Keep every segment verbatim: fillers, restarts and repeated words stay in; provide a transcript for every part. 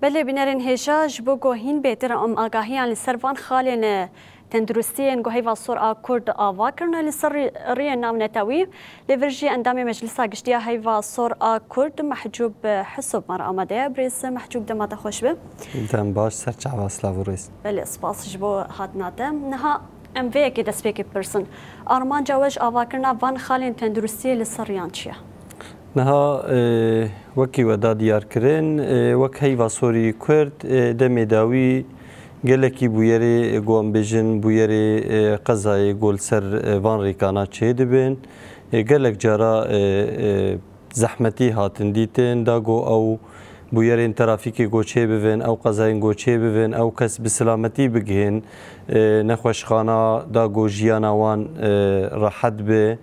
Belê, bînerên hêja, ji bo ku hîn bêtir em agahiyan li ser van xalên tenduristiyên ku Heyva Sor a Kurd ava kirine li ser rî-, riyên navnetewî, lê vir jî endamê Meclisa Giştî ya Heyva Sor a Kurd Mehcûb Hiso bi me re amade ye. Birêz Mehcûb, dema te xweş be. Dem baş, ser çava, silav û rêz. Belê, spas ji bo hatina te. Niha em vê yekê destpêkê bipirsin. Armanca we ji avakirina van xalên tenduristiyê li ser riyan çi ye? Niha, e, wekî we da diyarkirin, e, wek Heyva Sorî Kurd, e, demê dawî gelekî bûyerê, e, ku em bêjin bûyerê, e, qezayê ku li ser, e, van rêkana çêdibin, e, gelek cara, e, e, zehmetî hatin dîtin, da ku ew bûyerên trafîkê ku çêbibin, ew qezayên ku çêbibin, ew kes bi silametî bigihên, e, nexweşxana, da ku jiyana wan, e, rehet be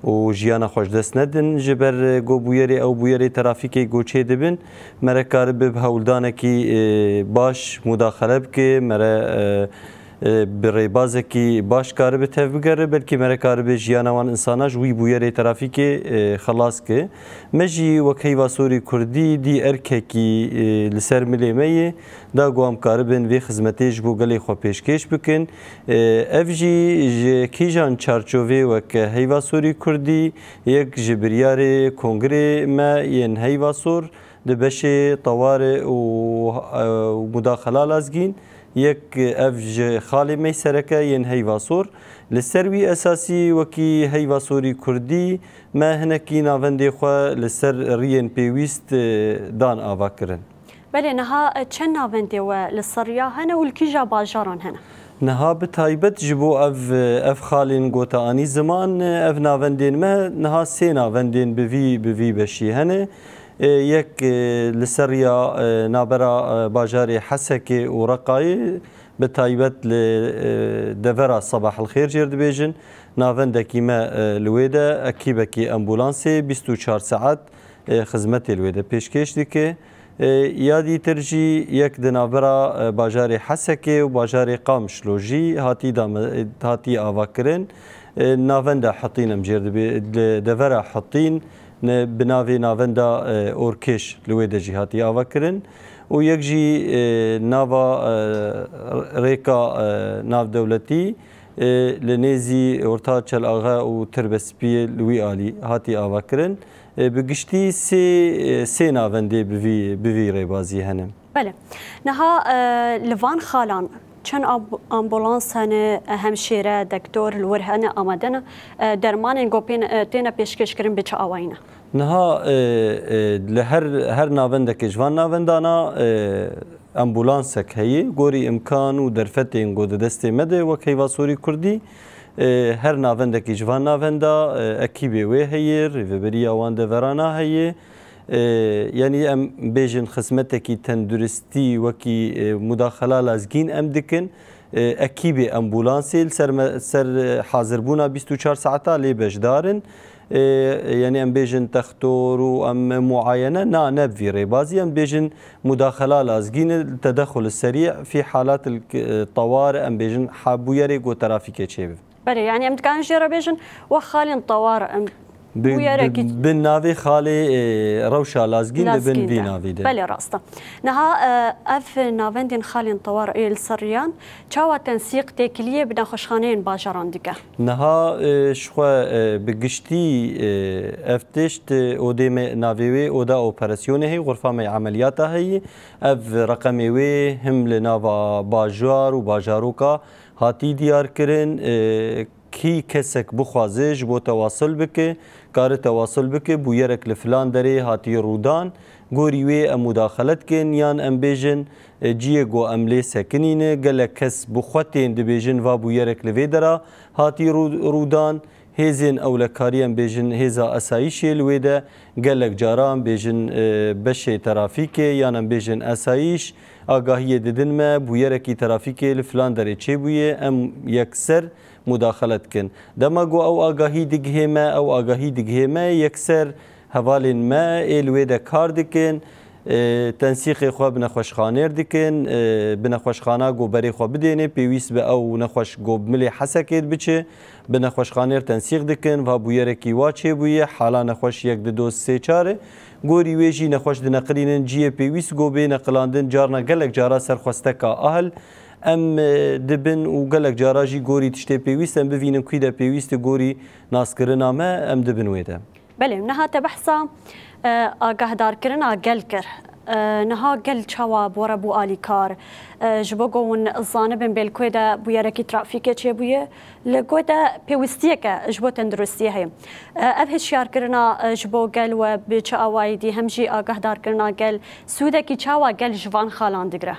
û jiyana xwe ji dest nedin. Ji ber, e, ku bûyerê ew bûyerê trafîkê ku çêdibin, me re karibe bi hewldanekî, e, baş mudaxele bike, me re, e, e, bi rêbazekî baş karibe tevbigere, belkî me re karibe jiyana wan insana ji wî bûyerê trafîkê, e, xelas ke. Me jî wek Heyva Sorî Kurdî dî erkekî, e, li ser milê me ye, da ku em karibin vê xizmetê ji bo gelê xwe pêşkêş bikin. E, ev jî ji kîjan çarçovê wek Heyva Sorî Kurdî, yek ji biryarê kongirê me yên Heyva Sor di beşê teware û, e, mudaxela lazgîn, yek ev ji xalê me sereke yên Heyva Sor. Li ser wî esasî wekî Heyva Sorî Kurdî me hinekî navendê xwe li ser riyên pêwîst, e, dan ava kirin. Belê, niha, e, çend navendê we li ser riya hene û li kîja bajaran hene? Niha bi taybet ji bo ev, ev xalên ku te anî ziman, ev navendên me niha sê navendên bi vî, bi vî beşî hene. E, yek, e, li ser riya, e, navbera, e, bajarê Hesekê û Reqayê, bi taybet li, e, devera Sebahilxêr jêr dibêjin. Navendekî me, e, li wê de ekîbekî ambulansê bîst û çar saet, e, xizmetê li wê de pêşkêş dike. E, ya dîtir jî yek di navbera, e, bajarê Hesekê û bajarê Qamişlo jî hatî dame-, hatî avakirin. E, navenda Hitîn em jêr dibê, li devera Hitîn ne, bi navê navenda, e, Orkêş li wê de jî hatî avakirin. Û yek jî, e, nava, e, rêka, e, navdewletî, e, li nêzî Orta Çelaxe û Tirbespiyê li wî alî hatî avakirin. E, bi giştî sê, e, sê navendê bi vî, bi vî rêbazî hene. Belê. Niha, e, li van xalan çend ab-, ambulans hene, e, hemşêre, dektor li wir hene, amade ne, e, dermanên ku pên-, e, têne pêşkêşkirin bi çi awayî ne? Niha, e, e, li her, her navendekê ji van navendana, e, ambulansek heye, gorî imkan û derfetên ku di destê me de wek Heyva Sorî Kurdî, e, her navendekî ji van navenda, e, ekîbê wê heye, rêveberiya wan deverana heye. E, yanî em bêjin xizmetekî tenduristî wekî, e, mudaxela lazgîn em dikin. E, ekîbê ambulansê li ser me, ser, e, hazirbûna bîst û çar saeta lê beşdar in. E, yanî em bêjin textor û em muayene, na, ne bi vî rêbazî, em bêjin mudaxela lazgîn, tedexul serî fî halat, e, tewar, em bêjin ha bûyerê ku trafîkê çêbibe. Belê, yanî em dikarin jê re bêjin, wek xalên tewar, em Bi, bûyerekî bi, bi navê xalê, e, rewşa lazgîn dibin vî navî de. Belê, rast e. Niha, e, ev navendên xalên tewar ê li ser riyan çawa tensîq têkiliyê bi nexweşxaneyên bajaran dike? Niha, e, ji xwe, e, bi giştî, e, ev tişt, e, odê me navê wê oda operasyonê heye, xurfa me emeliyata heye. Ev reqemê wê him li nava bajar û bajaroka hatî diyar kirin. E, kî kesek bixwaze ji bo tewasul bike, kare tewasul bike, bûyerek li filan derê hatiye rûdan, gorî wê em mudaxele dikin, yan em bêjin, e, ciyê ku em lê sekinîne, gelek kes bi xwe tên dibêjin va bûyerek li vê dera hatî rû-, rûdan. Hêzên ewlekarî, em bêjin hêza esayîşê li wê de, gelek cara em bêjin, e, beşê trafîkê, yan em bêjin esayîş, agahiyê didin me, bûyerekî trafîkê li filan derê çêbûye, em yekser mudaxele dikin. Dema ku ew agahî digihê me, ew agahî digihê me, yekser hevalên me ê li wê de kar dikin, e, tensîqê xwe bi nexweşxanêr dikin, e, bi nexweşxana ku berê xwe bidêne, pêwîst bi ew nexweş ku bi milê Hesekê biçe, bi nexweşxanêr tensîq dikin, va bûyerekî wa çêbûye, hala nexweş yek di doz sê çar e. Gorî wê jî nexweş dineqilînin cihê pêwîst ku bê neqilandin, carna gelek cara ser xwesteka ahil. Em, e, dibin û gelek cara jî gorî tiştê pêwîst em bivînin, kû de pêwîst e gorî naskirina me, em dibin wê de. Belê, niha te behsa, e, agahdarkirina gel kir. E, niha gel çawa bi we re bû alîkar? E, ji bo ku hûn zanibin, belkê de bûyerekî trafîkê çêbûye, li ku de pêwîstiyeke ji bo tenduristiyê heye. E, ev hişyarkirina, e, ji bo gel we bi çi awayî dî, hem jî agahdarkirina gel, sûdekî çawa gel ji van xalan digire?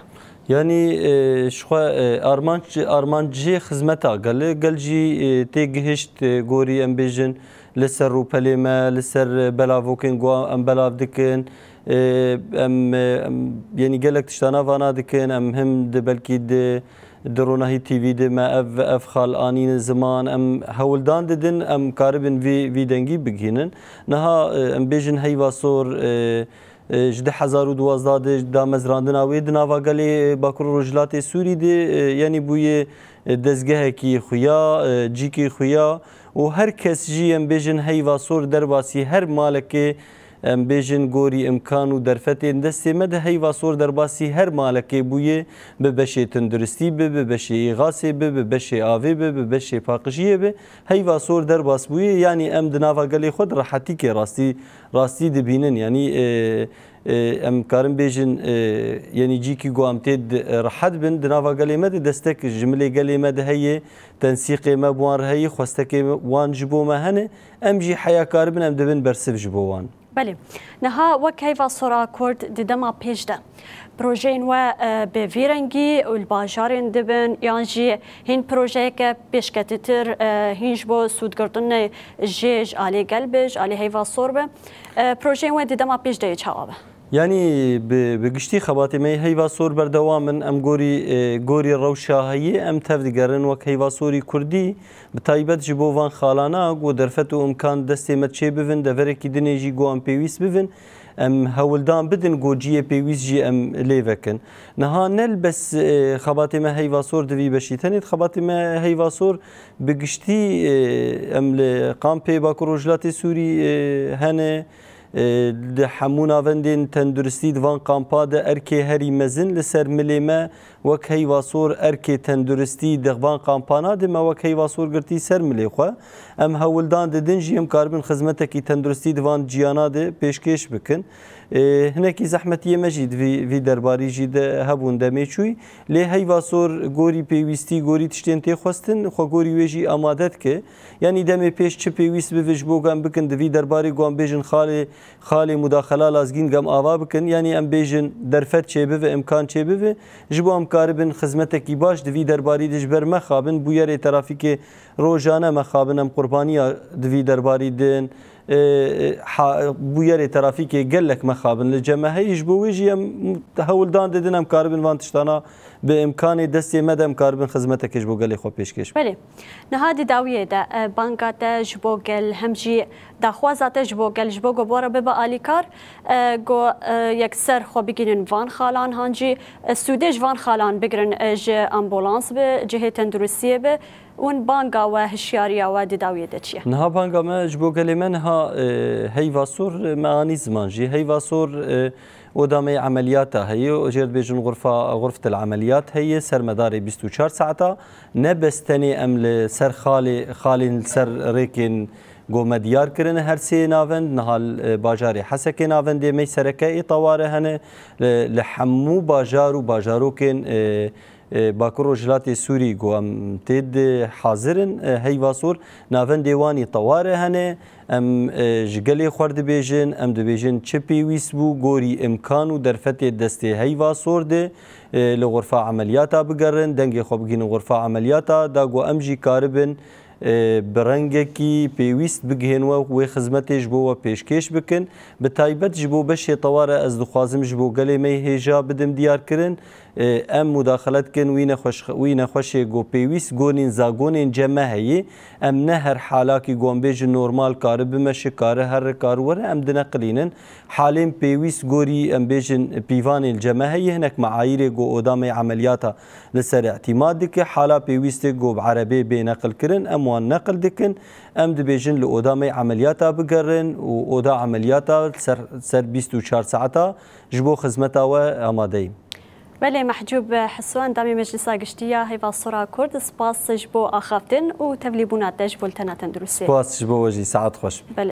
Yanî, e, ji xwe, e, armanc, armancê xizmeta gel e. Gel jî, e, tê gihişt, e, gorî em bêjin li ser rûpelê me, li ser belavokên ku em belav dikin. E, em, e, em, yanî gelek tiştana vana dikin. Em him di belkî di, di ronahî T V de me ev, ev xal anîne ziman. Em hewldan didin, em karibin vî, vî dengî bigihînin. Niha, e, em bêjin heyva sor, e, e, ji du hezar û duwazdeh de damezrandina wê di nava gelê, e, Bakur û Rojhilatê Sûrî de, e, yanî bûye, e, dezgehekî xuya, e, cîkî xuya û her kes jî, em bêjin, heyva sor derbasî her malekê, em bêjin, gorî imkan û derfetên destê me de heyva sor derbasî her malekê bûye, bi beşê tenduristî bi, bi beşê îxasê bi, bi beşê avê bi, bi beşê paqijiyê bi, heyva sor derbas bûye, yanî em di nava gelê xwe di rehetîkê rastî, rastî dibînin. Yanî, e, e, em karin bêjin, e, yanî cîkî ku em tê di, e, rehet bin, di nava gelê me de destek ji milê gelê me de heye, tensîqê me bi wan re heye, xwestekê me, wan ji bo me hene, em jî heya karibin, em dibin bersiv ji bo wan. Belê. Niha wek heyva sora Kurd di dema pêş de, projeyên we, e, bi vî rengî û li bajarên dibin, yan jî hîn projeyeke pêşketîtir, e, hîn ji bo sûdgirtinê jê ji alê gel be, ji alê heyva sor be? E, projeyên we di dema pêş de yê çawa be? Yanî bi, bi giştî xebatê me yê heyva sor berdewam in. Em gorî, e, gorî rewşa heye, em tev digerin wek heyva sorî kurdî. Bi taybet ji bo van xalana ku derfet û imkan destê me çê bivin, deverekî dinê jî ku em pêwîst bivin, em hewldan bidin ku cihê pêwîst jî em lê vekin. Niha ne li bes, e, xebatê me heyva sor di vî beşî, tenê di xebatê me heyva sor bi giştî, e, em li kampê Bakur Rojhilatê Sûrî, e, hene, e, di hemû navendên tenduristî di van kampa de erkê herî mezin li ser milê me wek heyva sor erkê tenduristî di van kampana de me wek heyva sor girtî ser milê xwe. Em hewldan didin jî em karibin xizmetekî tenduristî di van ciyana de pêşkêş bikin. Ê, hinekî zehmetiyê me jî di vî, vî derbarî jî de hebûn demê çûyî. Lê heyva sor gorî pêwîstî, gorî tiştên tê xwestin, xwe gorî wê jî amade dike. Yanî demê pêş çi pêwîst bibe ji bo ku em bikin di vî derbarî ku em bêjin xalê, xalê mudaxela lazgîn gem ava bikin. Yanî em bêjin derfet çêbibe, imkan çêbibe. Ji bo em karibin xizmetekî baş di vî derbarî de ji ber mexabin, bûyerê trafîkê rojane mexabin, em qurbaniya di vî derbarî din. E, e, ha, bûyerê trafîkê gelek mexabin li cem me heye. Ji bo wê jî em hewldan didin em karibin van tiştana bi imkanê destê me de em karibin xizmetekê ji bo gelê xwe pêşkêş bikin. Belê. Niha di dawiyê de, e, banga te ji bo gel hem jî daxwaza te ji bo gel, ji bo ku bi we re bibe alîkar, e, ku, e, yekser xwe bigihînin van xalan, han jî, e, sûdê ji van xalan bigirin, e, ji ambulans bi, cihê tenduristiyê bi, hûn banga we, hişyariya we di dawiyê de çi ye? Niha banga me ji bo gelê me niha, e, heyva sor, e, me anî ziman jî. Heyva sor, e, oda me yê emeliyata heye, jê re dibêjin xurfa, xurfetel emeliyat heye, ser medarê bîst û çar saeta. Ne bes tenê em li ser xalê, xalên li ser rêkên ku me diyar kirine her sê navend, niha li, e, bajarê Hesekê navendê me sereke ê teware hene, li, li hemû bajar û bajarokên, e, e, Bakur Rojhilatê Sûrî ku em tê de hazir in, e, heyva sor, navendê wan î teware hene. Em, e, ji gelê xwe re dibêjin, em dibêjin çi pêwîst bû, gorî imkan û derfetê destê heyva sor de, e, li xurfa emeliyata bigerin, dengê xwe bigihînin xurfa emeliyata, da ku em jî karibin, e, bi rengekî pêwîst bigihên we, wê xizmetê ji bo we pêşkêş bikin. Bi taybet ji bo beşê teware ez dixwazim ji bo gelê me yê hêja bidim diyarkirin. E, em mudaxele dikin wî nexweş-, wî nexweşê ku pêwîst gonên zagonên ceme heyî. Em ne her halakî ku em bêjin normal kare bimeşe, kare here, kare were, em dineqilînin. Halên pêwîst gorî, em bêjin, pîvanên ceme heyî, hinek meayîrê ku oda me yê emeliyata li ser îtîmad dike. Hala pêwîstê ku bi erebê bê neqilkirin, em wan neqil dikin. Em dibêjin li oda me yê emeliyata bigerin û oda emeliyata ser, ser bîst û çar saeta ji bo xizmeta we amade ye. Belê, Mehcûb Hiso, endamê Meclisa Giştî ya Heyva Sora Kurd, spas ji bo axaftin û tevlîbûna te ji bultena tenduristiyê. Spas ji bo we jî, saet xweş. Belê.